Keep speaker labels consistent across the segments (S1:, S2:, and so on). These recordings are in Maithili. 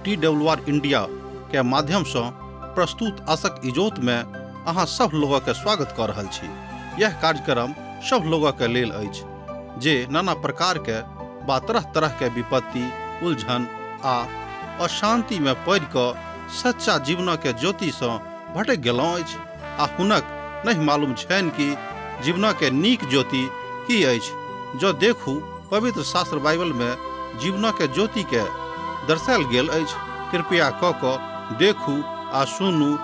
S1: TWR India के माध्यम से प्रस्तुत आशक इजोत में अहाँ सब लोगों के स्वागत कर रहल छी। यह कार्यक्रम सब लोगों के लेल अछि जे नाना प्रकार के बा तरह तरह के विपत्ति, उलझन आ अशांति में पड़ि कऽ सच्चा जीवन के ज्योति से भटक गेलहुँ अछि आ हुनक नहीं मालूम छनि कि जीवन के नीक ज्योति की अछि। जो देखू पवित्र शास्त्र बाइबल में जीवन के ज्योति के दर्शायल गेल अछि। कृपया कऽ कऽ देखू आ सुनू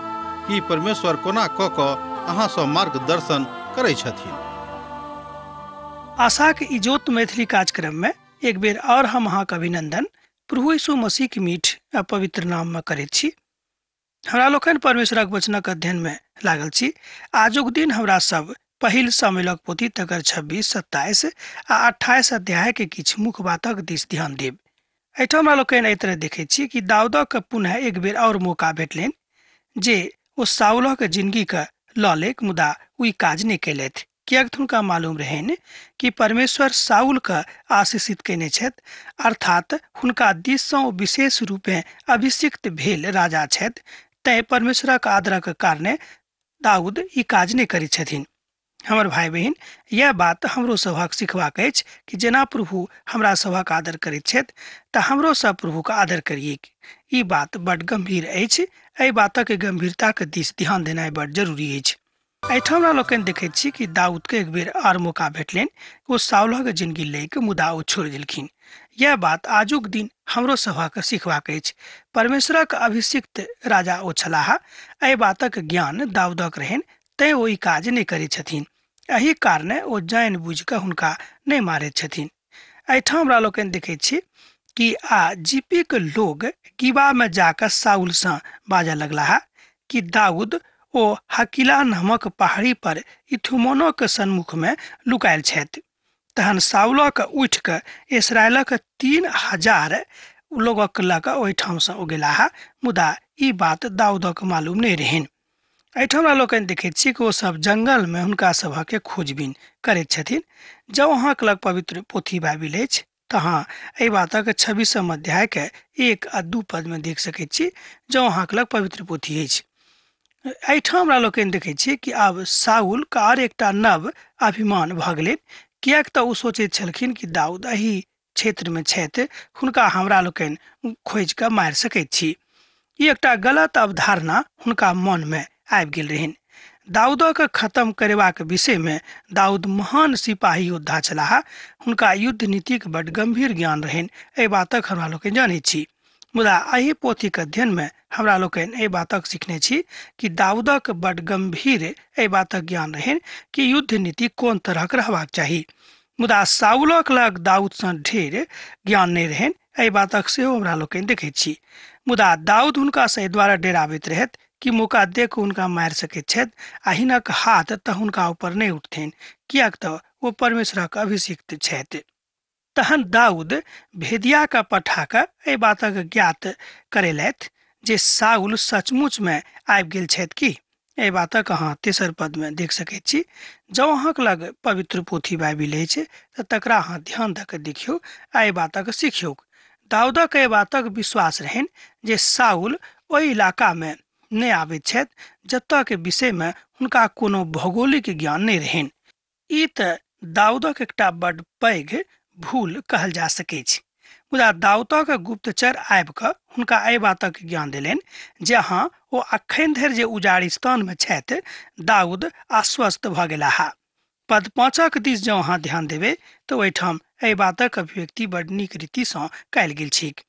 S1: कि परमेश्वर कोना कऽ कऽ अहाँ सँ मार्गदर्शन करै छथिन।
S2: आशाक इजोत मैथिली कार्यक्रम में एक बेर और हम अहाँके अभिनंदन प्रभु यीशु मसीह के मीठ आ पवित्र नाम में करैत छी। हमरा लोकनि परमेश्वरक वचनक अध्ययन में लागल छी। आजुक दिन हमरा सब पहिल सामुएलक पोथी तकर 26, 27 आ 28 अध्याय के किछु मुख्य बातक दिस ध्यान देब। एहिठाम हमरा लोकनि एहि तरह देखैत छी कि दाऊदक पुनः एक बेर और मौका भेटलनि जे ओ साउलक जिंदगी के लऽ लेक, मुदा ओ ई काज नहि कयलथि, किएक तऽ हुनका मालूम रहनि कि परमेश्वर साउलके आशीषित कयने छथि, अर्थात हुनका दिससँ ओ विशेष रूपे अभिषिक्त भेल राजा छथि। तैँ परमेश्वरक आदरक कारणे दाऊद ई काज नहि करैत छथिन। हमर भाई बहिन, यह बात हमरो सभक सिखबाक अछि कि जेना प्रभु हमरा सभक आदर करैत छथि तऽ हमरो सब प्रभुके आदर करियै। ई बात बड गंभीर अछि। एहि बातक गंभीरताके दिस ध्यान देनाइ बड जरूरी अछि। एहिठाम हमरा लोकनि देखैत छी कि दाऊदके एक बेर आर मौका भेटलनि, ओ साउलक जिंदगी लैके, मुदा ओ छोड़ि देलखिन। यह बात आजुक दिन हमरो सभक सिखबाक अछि। परमेश्वरक अभिषिक्त राजा ओ छलाह, एहि बातक ज्ञान दाऊदक रहनि, तैँ ओ ई काज नहि करैत छथिन। एहि कारणे ओ जानि बुझि कऽ हुनका नहि मारैत छथिन। एहिठाम हमरा लोकनि देखैत छी कि आ जीपीके लोग गिबामे जाकऽ साउलसँ बाजऽ लगलाह कि दाऊद ओ हकीला नामक पहाड़ी पर इथुमोनोके सन्मुखमे लुकायल छथि। तहन साउलक उठि कऽ इसराइलक 3000 लोगक लऽ कऽ ओहिठामसँ ओ गेलाह, मुदा ई बात दाऊदक मालूम नहि रहनि। एहिठाम हमरा लोकनि देखैत छी कि ओ सब जंगलमे हुनका सभके खोजबीन करैत छथिन। जँ अहाँके लग पवित्र पोथी बाइबिल अछि तऽ अहाँ एहि बातक 26 अध्यायके 1 आ 2 पदमे देख सकैत छी, जँ अहाँके लग पवित्र पोथी अछि। एहिठाम हमरा लोकनि देखैत छी कि आब साउलके आर एकटा नव अभिमान भऽ गेलनि, किएक तऽ ओ सोचैत छलखिन कि दाऊद एहि क्षेत्रमे छथि, हुनका हमरा लोकनि खोजि कऽ मारि सकैत छी। ई एकटा गलत अवधारणा हुनका मनमे आबि गेल रहनि। दाऊदक खत्म करेबाक विषयमे दाऊद महान सिपाही योद्धा छलाह, हुनका युद्ध नीतिक बड गंभीर ज्ञान रहनि, एहि बातक हमरा लोकनि जनैत छी। मुदा एहि पोथीक अध्ययनमे हमरा लोकनि एहि बातक सिखने छी कि दाऊदक बड गंभीर एहि बातक ज्ञान रहनि कि युद्ध नीति कोन तरहक रहबाक चाही। मुदा साउलक लग दाऊदसँ ढेर ज्ञान नहि रहनि, एहि बातक सेहो हमरा लोकनि देखैत छी। मुदा दाऊद हुनकासँ एहि दुआरे डराबैत रहथि कि मौका देख हुनका मारि सकैत छथि आ हिनक हाथ तऽ हुनका ऊपर नहि उठथिन, किएक तऽ ओ परमेश्वरक अभिषिक्त छथि। तहन दाऊद भेदियाके पठा कऽ एहि बातक ज्ञात करेलथि जे साउल सचमुचमे आबि गेल छथि कि। एहि बातक अहाँ 3 पदमे देख सकैत छी। जँ अहाँके लग पवित्र पोथी बाइबिल अछि तऽ तकरा अहाँ ध्यान दऽ कऽ देखियौ आ एहि बातक सिखियौ। दाऊदक एहि बातक विश्वास रहनि जे साउल ओहि इलाकामे नहि आबैत छथि जतऽके विषयमे हुनका कोनो भौगोलिक ज्ञान नहि रहनि। ई तऽ दाऊदक एकटा बड पैघ भूल कहल जा सकैत छै। मुदा दाऊदक गुप्तचर आबि कऽ हुनका एहि बातक ज्ञान देलनि जे हँ, ओ अखन धरि जे उजाड़िस्तानमे छथि, दाऊद आश्वस्त भऽ गेलाह। पद 5 दिस जँ अहाँ ध्यान देबै तऽ ओहिठाम एहि बातक अभिव्यक्ति बड नीक रीतिसँ कयल गेल छैक।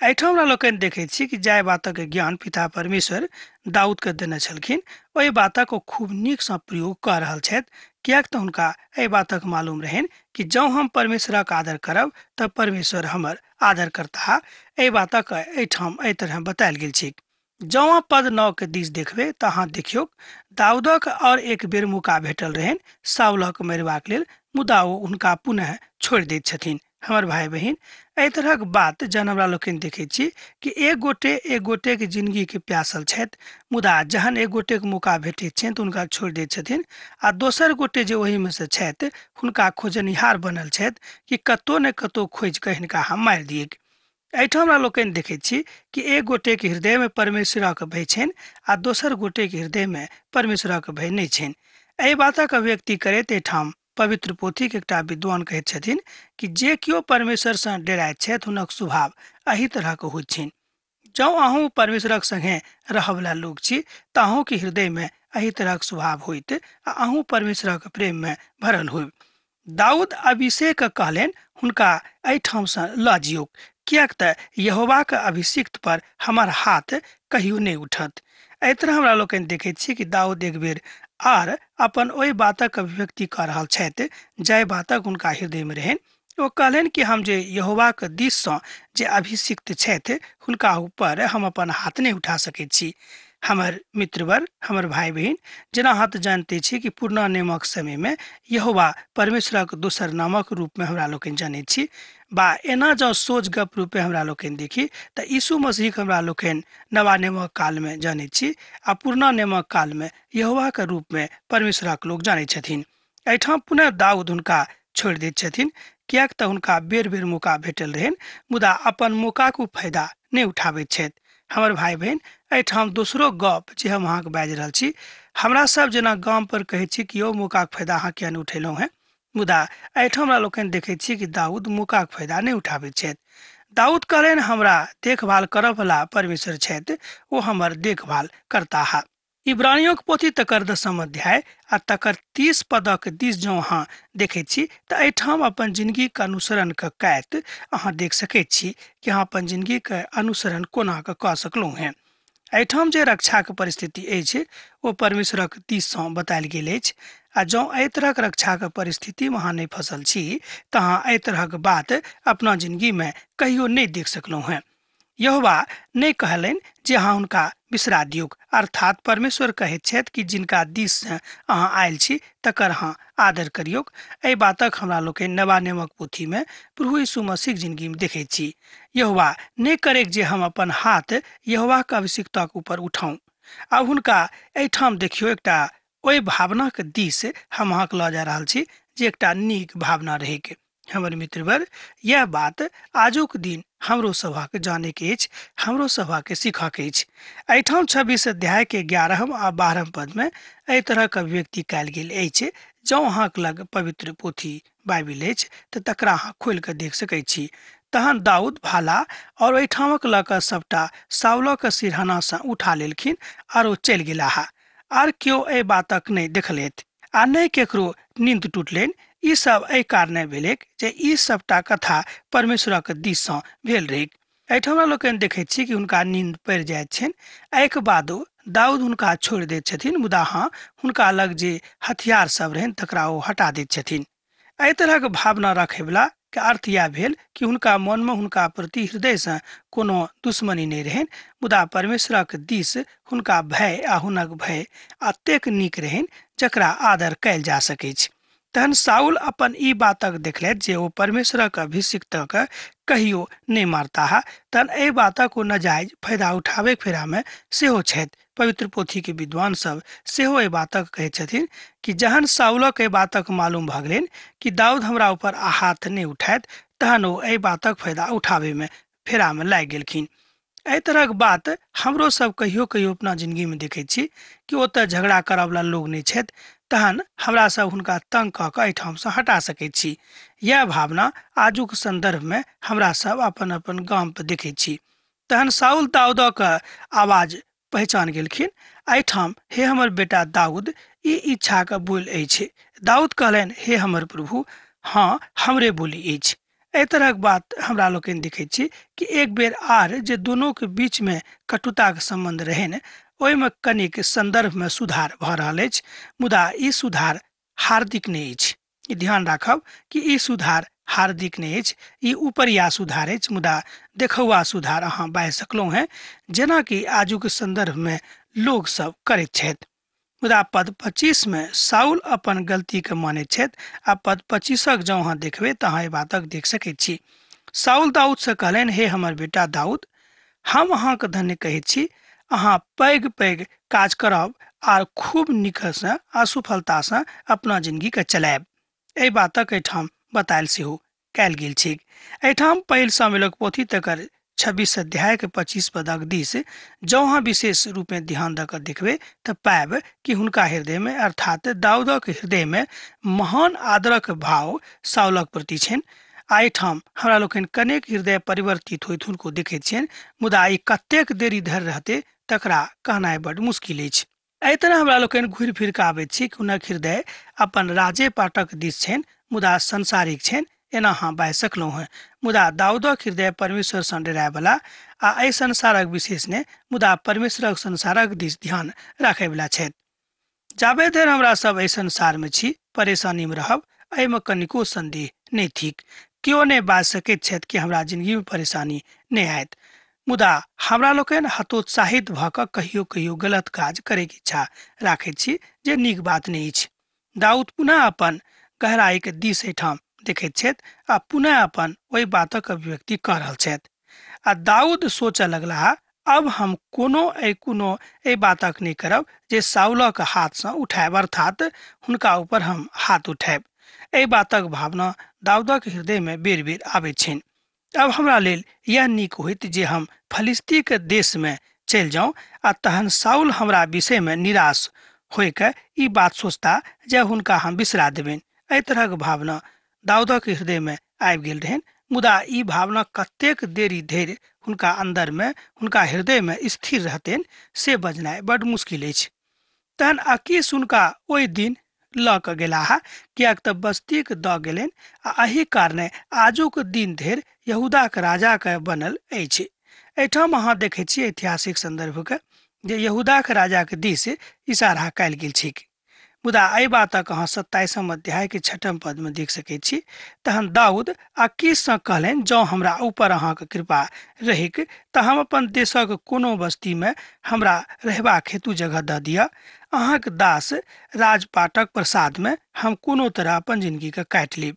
S2: एहिठाम हमरा लोकनि देखैत छी कि जाहि बातक ज्ञान पिता परमेश्वर दाऊदके देने छलखिन ओहि बातक ओ खूब नीकसँ प्रयोग कऽ रहल छथि, किएक तऽ हुनका एहि बातक मालूम रहनि कि जँ हम परमेश्वरक आदर करब तऽ परमेश्वर हमर आदर करताह। एहि बातक एहिठाम एहि तरह बतायल गेल छैक। जँ अहाँ पद 9 के दिस देखबै तऽ अहाँ देखियौ दाऊदक और एक बेर मौका भेटल रहनि साउलक मरबाक लेल, मुदा ओ हुनका पुनः छोड़ि दैत छथिन। हमर भाई बहिन, एहि तरहक बात जहन हमरा लोकनि देखैत छी कि एक गोटे एक गोटेके जिंदगीके प्यासल छथि, मुदा जहन एक गोटेके मौका भेटैत छनि तऽ हुनका छोड़ि दैत छथिन आ दोसर गोटे जे ओहिमे से छथि हुनका खोजनिहार बनल छथि कि कतहु ने कतहु खोजि कऽ हिनका हम मारि दियैक। एहिठाम हमरा लोकनि देखैत छी कि एक गोटेके हृदयमे परमेश्वरक भय छनि आ दोसर गोटेके हृदयमे परमेश्वरक भय नहि छनि। एहि बातक अभिव्यक्ति करैत एहिठाम पवित्र पोथीके एकटा विद्वान कहैत छथिन कि जे केओ परमेश्वरसँ डराइत छथि हुनक स्वभाव एहि तरहक होइत छनि। जँ अहूँ परमेश्वरक संगे रहयवला लोक छी तऽ अहूँके हृदयमे एहि तरहक स्वभाव होइत आ अहूँ परमेश्वरक प्रेममे भरल होइब। दाऊद अभिषेक कहलनि हुनका एहिठामसँ लऽ जियौ, किएक तऽ यहोवाक अभिषिक्त पर हमर हाथ कहियो नहि उठत। एहि तरह हमरा लोकनि देखैत छी कि दाऊद एक बेर आर अपन ओहि बातक अभिव्यक्ति कऽ रहल छथि जाहि बातक हुनका हृदयमे रहनि। ओ कहलनि कि हम जे यहोवाक दिससँ जे अभिषिक्त छथि हुनका ऊपर हम अपन हाथ नहि उठा सकैत छी। हमर मित्रवर, हमर भाई बहिन, जेना अहाँ तऽ जानते छी कि पुरना नियमक समयमे यहोवा परमेश्वरक दोसर नामक रूपमे हमरा लोकनि जनैत छी, बा एना जँ सोझ गप रूपे हमरा लोकनि देखी तऽ यीशु मसीहके हमरा लोकनि नवा नियमक कालमे जनैत छी आ पुरना नियमक कालमे यहोवाके रूपमे परमेश्वरक लोक जनैत छथिन। एहिठाम पुनः दाऊद हुनका छोड़ि दैत छथिन, किएक तऽ हुनका बेर बेर मौका भेटल रहनि, मुदा अपन मौकाक ओ फायदा नहि उठाबैत छथि। हमर भाई बहिन, एहिठाम दोसरो गप जे हम अहाँके बाजि रहल छी, हमरा सब जेना गाम पर कहै छी कि यौ मौकाके फायदा अहाँ किया नहि उठेलहुँ हेँ, मुदा एहिठाम हमरा लोकनि देखै छी कि दाऊद मौकाके फायदा नहि उठाबैत छथि। दाऊद कहलनि हमरा देखभाल करऽवला परमेश्वर छथि, ओ हमर देखभाल करताह। इब्रानियों के पोथी तकर 10 अध्याय आ तकर 30 पदक दिस जँ अहाँ देखैत छी तऽ एहिठाम अपन जिंदगीके अनुसरण के कैत अहाँ देख सकैत छी कि अहाँ अपन जिंदगीके अनुसरण कोना कऽ सकलहुँ हेँ। एहिठाम जे रक्षाके परिस्थिति अछि ओ परमेश्वरक दिससँ बतायल गेल अछि आ जँ एहि तरहक रक्षाके परिस्थितिमे अहाँ नहि फसल छी तऽ अहाँ एहि तरहक बात अपना जिंदगीमे कहियो नहि देख सकलहुँ हेँ। यहोवा नहि कहलनि जे अहाँ हुनका बिसरा दियौक, अर्थात परमेश्वर कहैत छथि कि जिनका दिससँ अहाँ आयल छी तकर अहाँ आदर करियौक। एहि बातक हमरा लोकनि नवा नियमक पोथीमे प्रभु यीशु मसीहक जिंदगीमे देखैत छी। यहोवा नहि करैक जे हम अपन हाथ यहोवाक अभिषिक्तक ऊपर उठाउ। आब हुनका एहिठाम देखियौ, एकटा ओहि भावनाके दिस हम अहाँके लऽ जा रहल छी जे एकटा नीक भावना रहैके। हमर मित्रवर, यह बात आजुक दिन हमरो सभाके जानैके अछि, हमरो सभाके सीखऽके अछि। एहिठाम 26 अध्यायके 11 आ 12 पदमे एहि तरहक अभिव्यक्ति कयल गेल अछि। जँ अहाँके लग पवित्र पोथी बाइबिल अछि तऽ तकरा अहाँ खोलि कऽ देख सकै छी। तहन दाऊद भाला और ओहिठामक लऽ कऽ सबटा साउलक सिरहानासँ उठा लेलखिन आर ओ चलि गेलाह। आर केओ एहि बातक नहि देखलथि आ नहि केकरो नींद टूटलनि। ई सब एहि कारणे भेलैक जे ई सबटा कथा परमेश्वरक दिससँ भेल रहैक। एहिठाम हमरा लोकनि देखैत छी कि हुनका नींद पड़ि जाइत छनि। एहिके बादो दाऊद हुनका छोड़ि दैत छथिन, मुदा हाँ हुनका लग जे हथियार सब रहनि तकरा ओ हटा दैत छथिन। एहि तरहक भावना रखैवला के अर्थ यह भेल कि हुनका मनमे हुनका प्रति हृदयसँ कोनो दुश्मनी नहि रहनि, मुदा परमेश्वरक दिस हुनका भय आ हुनक भय अतेक नीक रहनि जकरा आदर कयल जा सकैछ। तहन साउल अपन ई बातक देखलथि जे ओ परमेश्वरक अभिषिक्तक कहियो नहि मारताह, तहन एहि बातक ओ नाजायज फायदा उठाबैके फेरामे सेहो छथि। पवित्र पोथीके विद्वान सब सेहो एहि बातक कहै छथिन कि जहन साउलक एहि बातक मालूम भऽ गेलनि कि दाऊद हमरा ऊपर हाथ नहि उठायत, तहन ओ एहि बातक फायदा उठाबैमे फेरामे लागि गेलखिन। एहि तरहक बात हमरो सब कहियो कहियो अपना जिंदगीमे देखै छी कि ओतऽ झगड़ा करऽवला लोग नहि छथि, तहन हमरा सब हुनका तंग कऽ कऽ एहिठामसँ हटा सकै छी। यह भावना आजुक संदर्भमे हमरा सब अपन अपन गाम पर देखै छी। तहन साउल दाऊदक आवाज पहचान गेलखिन। एहिठाम हे हमर बेटा दाऊद, ई इच्छाके बोल अछि। दाऊद कहलनि हे हमर प्रभु, हाँ हमरे बोली अछि। एहि तरहक बात हमरा लोकनि देखै छी कि एक बेर आर जे दोनोके बीचमे कटुताके सम्बन्ध रहनि ओहिमे कनिक संदर्भमे सुधार भऽ रहल अछि, मुदा ई सुधार हार्दिक नहि अछि। ई ध्यान राखब कि ई सुधार हार्दिक नहि अछि, ई उपरिया सुधार अछि, मुदा देखौआ सुधार अहाँ बाजि सकलहुँ हेँ जेनाकि आजुक संदर्भमे लोक सब करैत छथि। मुदा पद 25 में साउल अपन गलतीके मानैत छथि आ पद 25 जँ अहाँ देखबै तऽ अहाँ एहि बातक देख सकैत छी। साउल दाऊदसँ कहलनि हे हमर बेटा दाऊद, हम अहाँके धन्य कहैत छी, अहाँ पैघ पैघ काज करब आर खूब नीकसँ आ सफलतासँ अपना जिंदगीके चलायब। एहि बातक एहिठाम बतायल सेहो कयल गेल छैक। एहिठाम पहिल शामिलक पोथी तकर 26 अध्याय के 25 पदक दिस जँ अहाँ विशेष रूपमे ध्यान दऽ कऽ देखबै तऽ पायब कि हुनका हृदयमे अर्थात दाऊदक हृदयमे महान आदरक भाव साउलक प्रति छनि। आ एहिठाम हमरा लोकनि कनेक हृदय परिवर्तित होइत हुनको देखैत छियनि, मुदा ई कतेक देरी धरि रहतै तकरा कहनाइ बड्ड मुश्किल अछि। एहि तरह हमरा लोकनि घुरि फिर कऽ आबैत छी कि हुनक हृदय अपन राजे पाटक दिस छनि, मुदा संसारिक छनि, एना अहाँ बाजि सकलहुँ हेँ। मुदा दाऊदक हृदय परमेश्वरसँ डरायवला आ एहि संसारक विशेष नहि, मुदा परमेश्वरक संसारक दिस ध्यान राखयवला छथि। जाबे धरि हमरा सब एहि संसारमे छी परेशानीमे रहब, एहिमे कनिको सन्देह नहि थिक। केओ नहि बाजि सकैत छथि कि हमरा जिंदगीमे परेशानी नहि आयत, मुदा हमरा लोकनि हतोत्साहित भऽ कऽ कहियो कहियो गलत काज करैके इच्छा राखैत छी, जे नीक बात नहि अछि। दाऊद पुनः अपन गहराइके दिस एहिठाम देखैत छथि आ पुनः अपन ओहि बातक अभिव्यक्ति कऽ रहल छथि। आ दाऊद सोचऽ लगलाह, अब हम कोनो एहि बातक नहि करब जे साउलक हाथसँ उठायब, अर्थात हुनका ऊपर हम हाथ उठायब। एहि बातक भावना दाऊदक हृदयमे बेर बेर आबैत छनि। अब हमरा लेल यह नीक होइत जे हम फलिस्तीके देशमे चलि जाउँ आ तहन साउल हमरा विषयमे निराश होइके ई बात सोचता जे हुनका हम बिसरा देबनि। एहि तरहक भावना दाऊदक हृदयमे आबि गेल रहनि, मुदा ई भावना कतेक देरी धरि हुनका अन्दरमे हुनका हृदयमे स्थिर रहतनि से बजनाइ बड्ड मुश्किल अछि। तहन अकीश हुनका ओहि दिन लऽ कऽ गेलाह, किएक तऽ बस्तीक दऽ गेलनि आ एहि कारणे आजुक दिन धरि यहूदाक राजाके बनल अछि। एहिठाम अहाँ देखै छी ऐतिहासिक सन्दर्भके जे यहूदाक राजाके दिस इशारा कयल गेल छैक। मुदा एहि बातक अहाँ 27 अध्याय के 6 पदमे देख सकैत छी। तहन दाऊद अकीशसँ कहलनि, जँ हमरा ऊपर अहाँके कृपा रहैक तऽ हम अपन देशक कोनो बस्तीमे हमरा रहबाक हेतु जगह दऽ दिअ। अहाँके दास राजपाटक प्रसादमे हम कोनो तरह अपन जिंदगीके काटि लेब।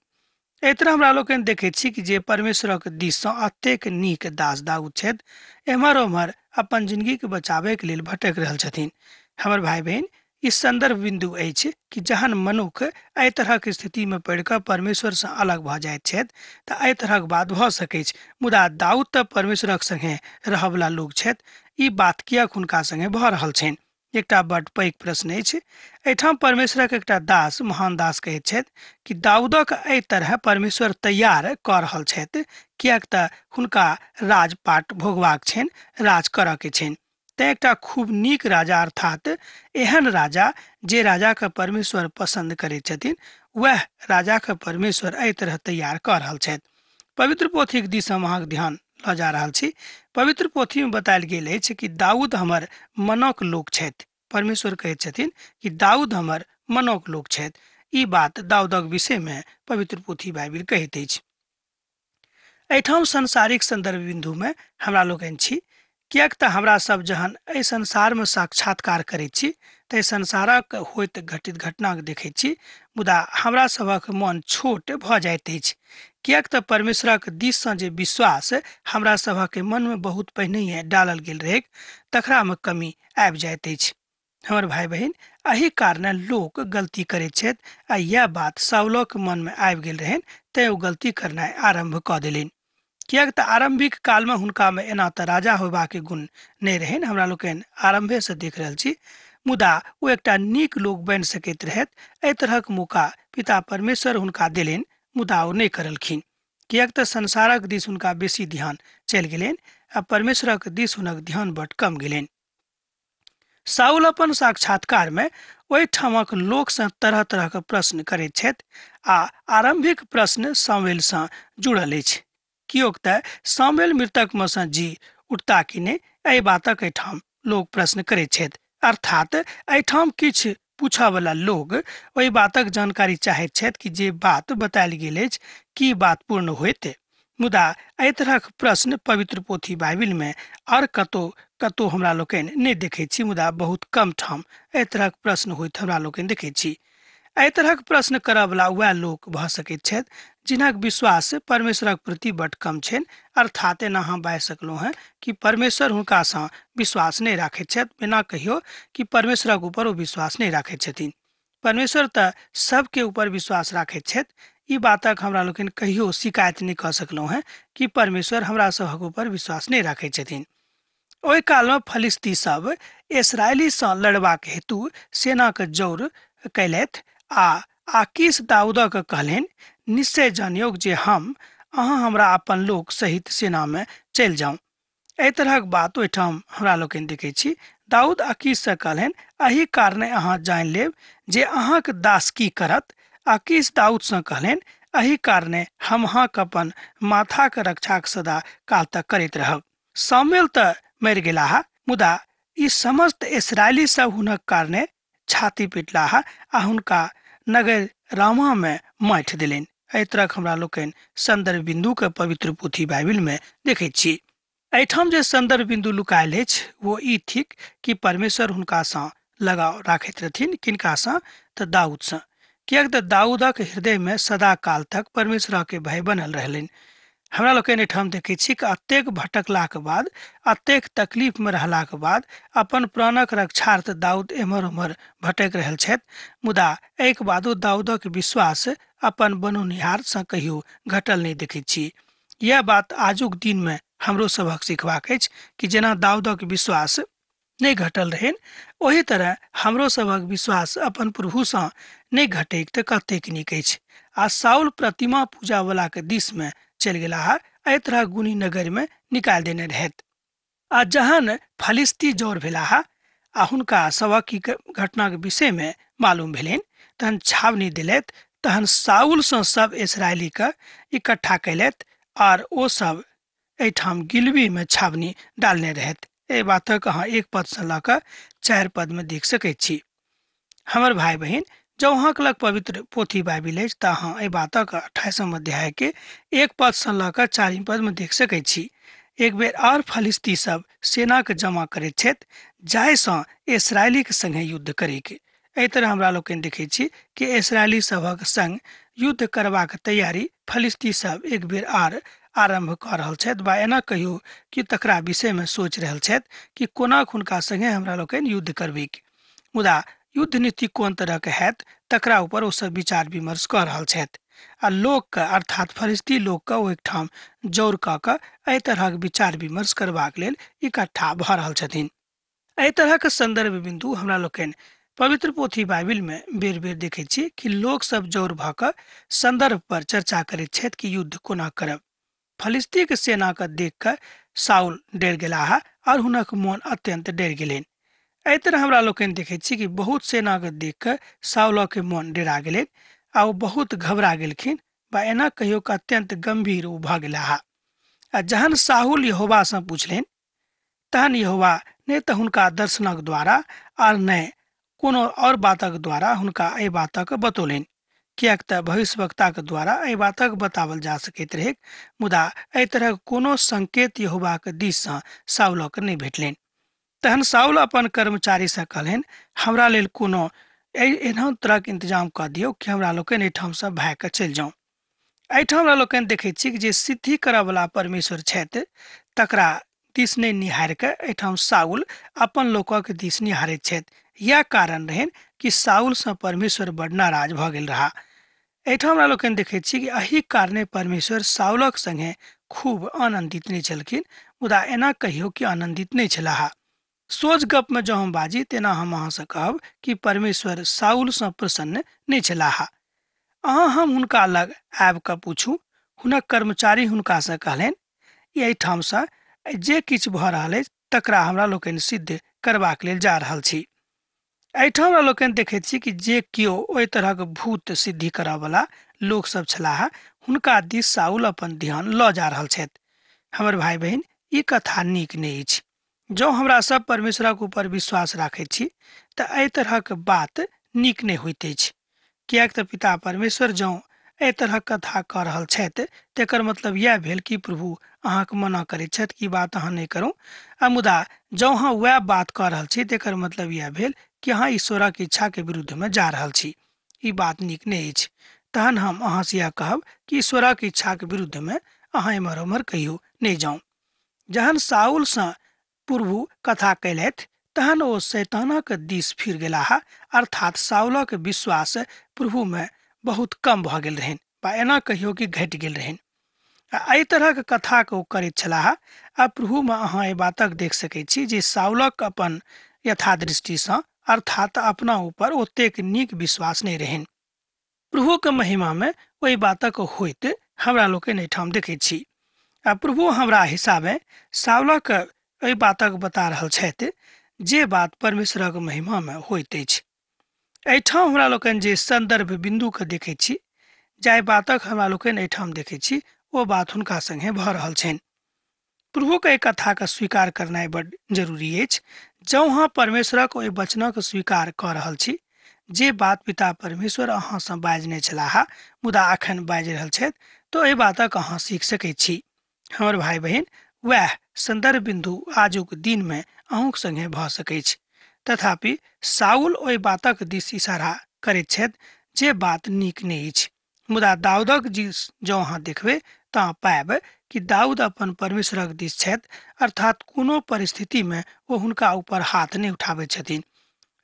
S2: एहि तरह हमरा लोकनि देखैत छी कि जे परमेश्वरक दिससँ अतेक नीक दास दाऊद छथि, एम्हर ओम्हर अपन जिंदगीके बचाबैके लेल भटकि रहल छथिन। हमर भाई बहिन, ई संदर्भ बिन्दु अछि कि जहन मनुख एहि तरहक स्थितिमे पड़ि कऽ परमेश्वरसँ अलग भऽ जाइत छथि तऽ एहि तरहक बात भऽ सकैछ। मुदा दाऊद तऽ परमेश्वरक संगे रहयवला लोक छथि, ई बात किएक हुनका संगे भऽ रहल छनि, एकटा बड्ड पैघ प्रश्न अछि। एहिठाम परमेश्वरक एकटा दास, महान दास कहैत छथि कि दाऊदक एहि तरह परमेश्वर तैयार कऽ रहल छथि, किएक तऽ हुनका राजपाट भोगबाक छनि, राज करऽके छनि। तेँ एकटा खूब नीक राजा, अर्थात एहन राजा जे राजाके परमेश्वर पसन्द करैत छथिन, वएह राजाके परमेश्वर एहि तरह तैयार कऽ रहल छथि। पवित्र पोथीक दिस हम अहाँके ध्यान लऽ जा रहल छी। पवित्र पोथीमे बतायल गेल अछि कि दाऊद हमर मनक लोक छथि। परमेश्वर कहैत छथिन कि दाऊद हमर मनक लोक छथि। ई बात दाऊदक विषयमे पवित्र पोथी बाइबिल कहैत अछि। एहिठाम सांसारिक संदर्भ बिन्दुमे हमरा लोकनि छी, किएक तऽ हमरा सब जहन एहि संसारमे साक्षात्कार करैत छी तऽ एहि संसारक होइत घटित घटनाके देखैत छी, मुदा हमरा सभक मन छोट भऽ जाइत अछि, किएक तऽ परमेश्वरक दिससँ जे विश्वास हमरा सभक मनमे बहुत पहिनहिए डालल गेल रहैक तकरामे कमी आबि जाइत अछि। हमर भाई बहिन, एहि कारणे लोक गलती करैत छथि आ इएह बात साउलक मनमे आबि गेल रहनि, तेँ ओ गलती करनाइ आरम्भ कऽ देलनि। किएक तऽ आरम्भिक कालमे हुनकामे एना तऽ राजा होयबाक गुण नहि रहनि, हमरा लोकनि आरम्भेसँ देख रहल छी, मुदा ओ एकटा नीक लोक बनि सकैत रहथि। एहि तरहक मौका पिता परमेश्वर हुनका देलनि, मुदा ओ नहि करलखिन, किएक तऽ संसारक दिस हुनका बेसी ध्यान चलि गेलनि आ परमेश्वरक दिस हुनक ध्यान बड्ड कम गेलनि। साउल अपन साक्षात्कारमे ओहिठामक लोकसँ तरह तरहक प्रश्न करैत छथि आ आरम्भिक प्रश्न सामुएलसँ जुड़ल अछि, कियोक तऽ सामुएल मृतकमे सँ जी उठता कि नहि, एहि बातक एहिठाम लोक प्रश्न करैत छथि। अर्थात एहिठाम किछु पूछऽवला लोक ओहि बातक जानकारी चाहैत छथि कि जे बात बतायल गेल अछि की बात पूर्ण होइत। मुदा एहि तरहक प्रश्न पवित्र पोथी बाइबिलमे आओर कतौ कतौ हमरा लोकनि नहि देखैत छी, मुदा बहुत कम ठाम एहि तरहक प्रश्न होइत हमरा लोकनि देखैत छी। एहि तरहक प्रश्न करऽवला वएह लोक भऽ सकैत छथि जिनक विश्वास परमेश्वरक प्रति बड्ड कम छनि, अर्थात एना अहाँ बाजि सकलहुँ हेँ कि परमेश्वर हुनकासँ विश्वास नहि राखैत छथि, बिना कहियो कि परमेश्वरक ऊपर ओ विश्वास नहि राखैत छथिन। परमेश्वर तऽ सबके ऊपर विश्वास राखैत छथि, ई बातक हमरा लोकनि कहियो शिकायत नहि कऽ सकलहुँ हेँ कि परमेश्वर हमरा सभक ऊपर विश्वास नहि राखै छथिन। ओहि कालमे फलिस्ती सब इसराइलीसँ लड़बाक हेतु सेनाके जौर कयलथि आ आकीश दाऊदक कहलनि, निश्चय जानियौक जे हम अहाँ हमरा अपन लोक सहित सेनामे चलि जाउ। एहि तरहक बात ओहिठाम हमरा लोकनि देखै छी। दाऊद आकीशसँ कहलनि, एहि कारणे अहाँ जानि लेब जे अहाँके दास की करत। आकीश दाऊदसँ कहलनि, एहि कारणे हम अहाँके अपन माथाके रक्षाक सदा काल तक करैत रहब। सामुएल तऽ मरि गेलाह, मुदा ई समस्त इसराइली सब हुनक कारणे छाती पिटलाह आ हुनका नगर रामा में माटि देलनि। एहि तरहक हमरा लोकनि संदर्भ बिंदु के पवित्र पोथी बाइबिल में देखै छी। एहिठाम जे संदर्भ बिंदु लुकायल अछि वो ई थिक कि परमेश्वर हुनकासँ लगाव राखैत रहथिन। किनकासँ? तऽ दाऊदसँ। किएक तऽ दाऊदक हृदय में सदा काल तक परमेश्वरके भय बनल रहलनि। हमरा लोकनि एहिठाम देखै छी कि अतेक भटकलाके बाद, अतेक तकलीफमे रहलाके बाद अपन प्राणक रक्षार्थ दाऊद एम्हर ओम्हर भटकि रहल छथि, मुदा एहिके बादो दाऊदक विश्वास अपन बनौनिहारसँ कहियो घटल नहि देखै छी। यह बात आजुक दिनमे हमरो सभक सिखबाक अछि कि जेना दाऊदक विश्वास नहि घटल रहनि, ओही तरह हमरो सभक विश्वास अपन प्रभुसँ नहि घटैक तऽ कतेक नीक अछि। आ साउल प्रतिमा पूजावलाके दिशमे चलि गेलाह, एहि तरह गुनी नगरमे निकालि देने रहथि। आ जहन फलिस्ती जौर भेलाह आ हुनका सबक ई घटनाके विषयमे मालूम भेलनि, तहन छावनी देलथि। तहन साउलसँ सब इसराइलीके इकट्ठा कयलथि आर ओ सब एहिठाम गिलबीमे छावनी डालने रहथि। एहि बातक अहाँ 1 पदसँ लऽ कऽ 4 पदमे देख सकैत छी। हमर भाय बहिन, जँ अहाँके लग पवित्र पोथी बाइबिल अछि तऽ अहाँ एहि बातक 28 अध्यायके 1 पदसँ लऽ कऽ 4 पदमे देख सकैत छी। एक बेर आओर फलिस्ती सब सेनाके जमा करैत छथि जाहिसँ इसराइलीके संगे युद्ध करैके। एहि तरह हमरा लोकनि देखै छी कि इसराइली सभक संग युद्ध करबाक तैयारी फलिस्ती सब एक बेर आर आरम्भ कऽ रहल छथि, वा एना कहियौ कि तकरा विषयमे सोचि रहल छथि कि कोना हुनका संगे हमरा लोकनि युद्ध करबैक। मुदा युद्ध नीति कोन तरहके हैत तकरा ऊपर ओ सब विचार विमर्श कऽ रहल छथि आ लोकके अर्थात फलिस्ती लोकके ओ एकठाम जौर कऽ कऽ एहि तरहक विचार विमर्श करबाक लेल इकट्ठा भऽ रहल छथिन। एहि तरहक संदर्भ बिंदु हमरा लोकनि पवित्र पोथी बाइबिल में बेर बेर देखै छी कि लोक सब जौर भऽ कऽ संदर्भ पर चर्चा करैत छथि कि युद्ध कोना करब। फलिस्तीके सेनाके देख कऽ साउल डरि गेलाह और हुनक मोन अत्यंत डरि गेलनि। एहि तरह हमरा लोकनि देखै छी कि बहुत सेनाके देख कऽ साउलके मोन डरा गेलनि आ ओ बहुत घबरा गेलखिन, वा एना कहियो कि अत्यंत गंभीर ओ भऽ गेलाह। आ जहन साहुल यहोवासँ पुछलनि तहन यहोवा नहि तऽ हुनका दर्शनक द्वारा आर नहि कोनो और बातक द्वारा हुनका एहि बातक बतौलनि, किएक तऽ भविष्यवक्ताके द्वारा एहि बातक बताओल जा सकैत रहै, मुदा एहि तरहक कोनो संकेत यहोवाके दिससँ साउलके नहि भेटलनि। तहन साउल अपन कर्मचारीसँ कहलनि, हमरा लेल कोनो एहन तरहक इंतजाम कऽ दियौ कि हमरा लोकनि एहिठामसँ भागि कऽ चलि जाउ। एहिठाम हमरा लोकनि देखै छी कि जे सिद्धि करऽवला परमेश्वर छथि तकरा दिस नहि निहारि कऽ एहिठाम साउल अपन लोकक दिस निहारैत छथि। यह कारण रहनि कि साउलसँ परमेश्वर बड़ नाराज भऽ गेल रहा। एहिठाम हमरा लोकनि देखै छी कि एहि कारणे परमेश्वर साउलक संगे खूब आनन्दित नहि छलखिन, मुदा एना कहियौ कि आनन्दित नहि छलाह। सोझ गपमे जँ हम बाजी तेना हम अहाँसँ कहब कि परमेश्वर साउलसँ प्रसन्न नहि छलाह। अहाँ हम हुनका लग आबि कऽ पूछू। हुनक कर्मचारी हुनकासँ कहलनि, एहिठामसँ जे किछु भऽ रहल अछि तकरा हमरा लोकनि सिद्ध करबाक लेल जा रहल छी। एहिठाम हमरा लोकनि देखैत छी कि जे केओ ओहि तरहक भूत सिद्धि करऽवला लोकसभ छलाह हुनका दिस साउल अपन ध्यान लऽ जा रहल छथि। हमर भाय बहिन, ई कथा नीक नहि अछि। जँ हमरा सब परमेश्वरक ऊपर विश्वास राखैत छी तऽ एहि तरहक बात नीक नहि होइत अछि, किएक तऽ पिता परमेश्वर जँ एहि तरहक कथा कऽ रहल छथि तेकर मतलब इएह भेल कि प्रभु अहाँके मना करैत छथि कि बात अहाँ नहि करू, आ मुदा जँ अहाँ वएह बात कऽ रहल छी तेकर मतलब इएह भेल कि अहाँ ईश्वरक इच्छाके विरुद्धमे जा रहल छी। ई बात नीक नहि अछि। तहन हम अहाँसँ इएह कहब कि ईश्वरक इच्छाके विरुद्धमे अहाँ एम्हर ओम्हर कहियो नहि जाउ। जहन साउलसँ प्रभु कथा कयलथि तहन ओ शैतानक दिस फिर गेलाह, अर्थात साउलक विश्वास प्रभुमे बहुत कम भऽ गेल रहनि। बा एना कहियो कि घटि गेल रहनि। आ एहि तरहक कथाके ओ करैत छलाह। आ प्रभुमे अहाँ एहि बातक देख सकैत छी जे साउलक अपन यथादृष्टिसँ अर्थात अपना ऊपर ओतेक नीक विश्वास नहि रहनि। प्रभुके महिमामे ओहि बातक होइत हमरा लोकनि एहिठाम देखैत छी। आ प्रभु हमरा हिसाबे साउलक एहि बातक बता रहल छथि जे बात परमेश्वरक महिमामे होइत अछि। एहिठाम हमरा लोकनि जे सन्दर्भ बिन्दुके देखैत छी, जाहि बातक हमरा लोकनि एहिठाम देखैत छी, ओ बात हुनका सङ्गे भऽ रहल छनि। प्रभुके एहि कथाके स्वीकार करनाइ बड्ड जरूरी अछि। जँ अहाँ परमेश्वरक ओहि वचनक स्वीकार कऽ रहल छी जे बात पिता परमेश्वर अहाँसँ बाजने छलाह मुदा अखन बाजि रहल छथि, तऽ एहि बातक अहाँ सीख सकैत छी। हमर भाइ बहिन, वएह सन्दर्भ बिन्दु आजुक दिनमे अहूँक सङ्गे भऽ सकैछ। तथापि साउल ओहि बातक दिस इशारा करैत छथि जे बात नीक नहि अछि। मुदा दाऊदक दिस जँ अहाँ देखबै तऽ पायब कि दाऊद अपन परमेश्वरक दिस छथि, अर्थात कोनो परिस्थितिमे ओ हुनका ऊपर हाथ नहि उठाबैत छथिन।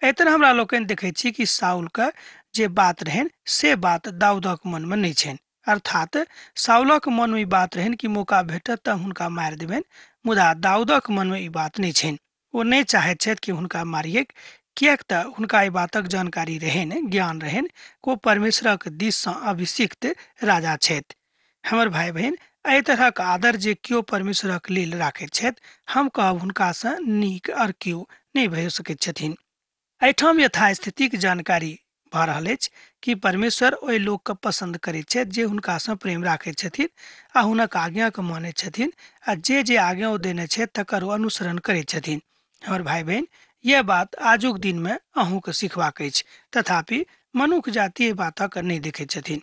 S2: एहि तरह हमरा लोकनि देखैत छी कि साउलके जे बात रहनि से बात दाऊदक मनमे नहि छनि। अर्थात साउलक मनमे ई बात रहनि कि मौका भेटत तऽ हुनका मारि देबनि, मुदा दाऊदक मनमे ई बात नहि छनि। ओ नहि चाहैत छथि कि हुनका मारिएक, किएक तऽ हुनका एहि बातक जानकारी रहनि, ज्ञान रहनि ओ परमेश्वरक दिससँ अभिषिक्त राजा छथि। हमर भाइ बहिन, एहि तरहक आदर जे केओ परमेश्वरक लेल राखैत छथि, हम कहब हुनकासँ नीक आओर केओ नहि भऽ सकैत छथिन। एहिठाम यथास्थितिक जानकारी भऽ रहल अछि कि परमेश्वर ओहि लोकके पसन्द करैत छथि जे हुनकासँ प्रेम राखैत छथिन आ हुनक आज्ञाके मानैत छथिन आ जे जे आज्ञा ओ देने छथि तकर ओ अनुसरण करैत छथिन। हमर भाइ बहिन, यह बात आजुक दिनमे अहूँके सिखबाक अछि। तथापि मनुख जाति एहि बातक नहि देखैत छथिन।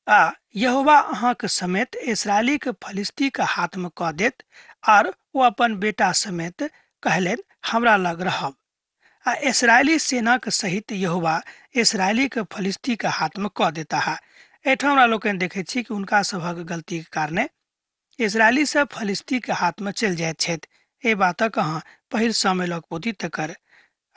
S2: आ यहोवा अहाँके समेत इसराइलीके फलिस्तीके हाथमे कऽ देत, आर ओ अपन बेटा समेत कहलनि, हमरा लग रहब। आ इसराइली सेनाके सहित यहोवा इसराइलीके फलिस्तीके हाथमे कऽ देता है। एहिठाम हमरा लोकनि देखैत छी कि हुनका सभक गलतीके कारणे इसराइली सब फलिस्तीके हाथमे चलि जाइत छथि। एहि बातक अहाँ पहिल सामुएलक पोथी तकर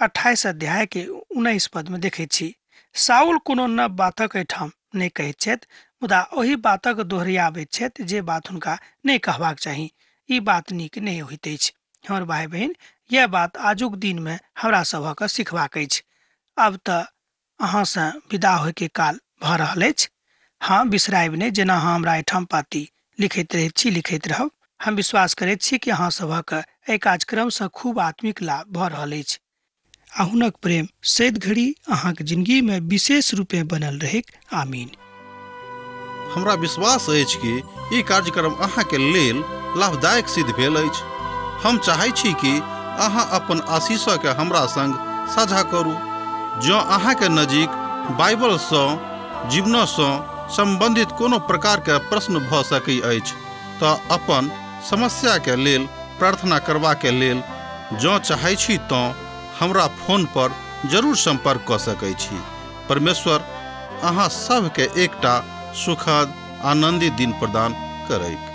S2: 28 अध्याय के 19 पदमे देखैत छी। साउल कोनो नव बातक एहिठाम नहि कहैत छथि, मुदा ओहि बातक दोहराबैत छथि जे बात हुनका नहि कहबाक चाही। ई बात नीक नहि होइत अछि। हमर भाइ बहिन, यह बात आजुक दिनमे हमरा सभक सिखबाक अछि। आब तऽ अहाँसँ विदा होइके काल भऽ रहल अछि। हाँ, बिसरायब नहि, जेना अहाँ हमरा एहिठाम पाती लिखैत रहैत छी, लिखैत रहब। हम विश्वास करैत छी कि अहाँ सभक एहि कार्यक्रमसँ खूब आत्मिक लाभ भऽ रहल अछि आ हुनक प्रेम सैद घड़ी अहाँके जिंदगीमे विशेष रूपे बनल रहैक। आमीन।
S1: हमरा विश्वास अछि कि ई कार्यक्रम अहाँके लेल लाभदायक सिद्ध भेल अछि। हम चाहै छी कि अहाँ अपन आशीषके हमरा संग साझा करू। जँ अहाँके नजीक बाइबलसँ जीवनसँ सम्बन्धित कोनो प्रकारके प्रश्न भऽ सकै अछि तऽ अपन समस्याके लेल प्रार्थना करबाके लेल जँ चाहै छी तऽ हमरा फोन पर जरूर सम्पर्क कऽ सकै छी। परमेश्वर अहाँ सबके एकटा सुखद आनन्दित दिन प्रदान करै।